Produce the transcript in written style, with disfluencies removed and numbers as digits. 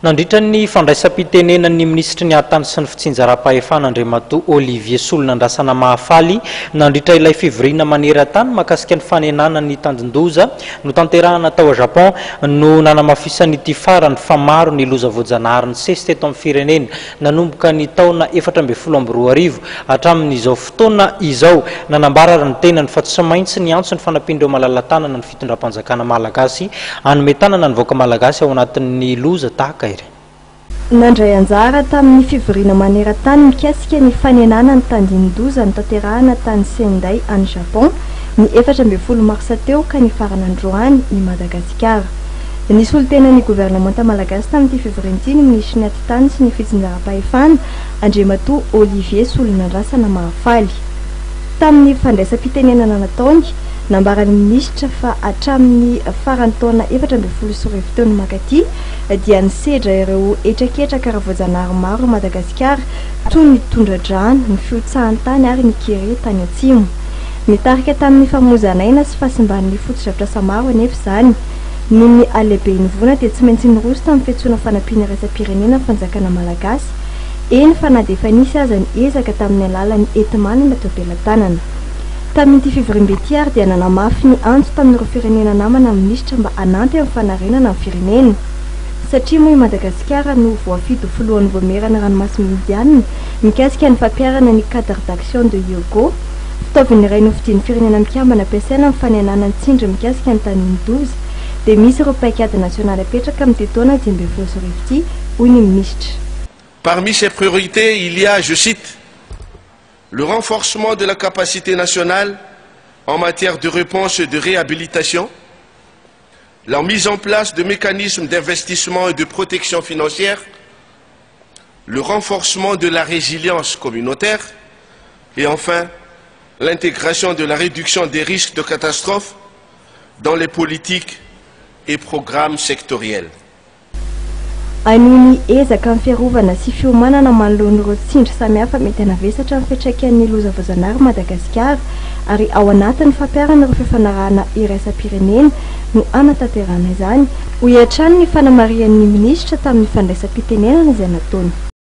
Nandritra ny fandraisam-pitenenan'ny minisitry ny Atitany sy ny fitsinjaram-pahefana Andriamatoa Olivier Solonandrasana Mahafaly nandritra ilay fivoriana maneran-tany mahakasika ny fanenana ny tandindoza notanterahana tao Japon no nanamafisan'ity farany fa maro ny loza voajanahary nisesy teto amin'ny firenena nanomboka ny taona 2014 hatramin'izao fotoana izao. Nanambara ary ny tenany fa tsy maintsy niantso ny fanampian'ireo malala-tanana ny fitondram-panjakana malagasy hanome tanana ny vahoaka malagasy ao anatin'ny loza tahaka ireny. Nandray anjara tamin'ny fivoriana maneran-tany mikasika ny fanenana ny tandindoza notanterahana tany Sendai any Japon ny 14 marsa teo ka nifarana androany i Madagasikara. Nisolo tena ny governemanta malagasy tamin'ity fivoriana ity ny minisitry ny Atitany sy ny fitsinjaram-pahefana Andriamatoa Olivier Solonandrasana Mahafaly. Tamin'ny fandraisam-pitenenana nataony, nambaran'ny minisitra fa hatramin'ny faran'ny taona 2014 teo no mankaty dia nisedra ireo hetraketraka ara-voajanahary maro i Madagasikara toy ny tondra-drano, ny fihotsahan'ny tany ary ny kere tany atsimo. Nitarika tamin'ny famoizan'aina sy fahasimban'ny fotodrafitrasa maro anefa izany. Noho ny halehiben'ny voina dia tsy maintsy niroso tamin'ny fiantsoana fanampiana iraisam-pirenena ny fanjakana malagasy, eny fa na dia efa nisy aza ny ezaka tamin'ny alalan'ny enti-manana teo am-pelatanana. Tamin'ity fivoriambe ity ary dia nanamafy ny antso tamin'ireo firenena namana ny minisitra mba hanampy amin'ny fanarenana ny firenena. Satria moa i Madagasikara no voafidy ho filohan'ny Vaomieran'ny Ranomasimbe Indianina mikasika ny fampiharana ny Cadre d'action de Hyogo, fitaovana iray nofidian'ny Firenena Mikambana ampiasaina amin'ny fanenana ny tsindry mikasika ny tandindoza, dia misy ireo paikady nasionaly apetraka amin'ity taona 2015 ity, hoy ny minisitra. Parmi ces priorités, il y a, je cite, le renforcement de la capacité nationale en matière de réponse et de réhabilitation, la mise en place de mécanismes d'investissement et de protection financière, le renforcement de la résilience communautaire et enfin l'intégration de la réduction des risques de catastrophe dans les politiques et programmes sectoriels. Hanohy ny ezaka amin'ny fiarovana sy fiomanana manoloana ireo tsindry samihafa mety hanavesatra ny fiantraikan'ny loza voajanahary Madagasikara ary ao anatin'ny fampiharana ireo fifanarahana iraisam-pirenena no hanatanterahana izany, hoy hatrany ny fanamarihan'ny minisitra tamin'ny fandraisam-pitenenana izay nataony.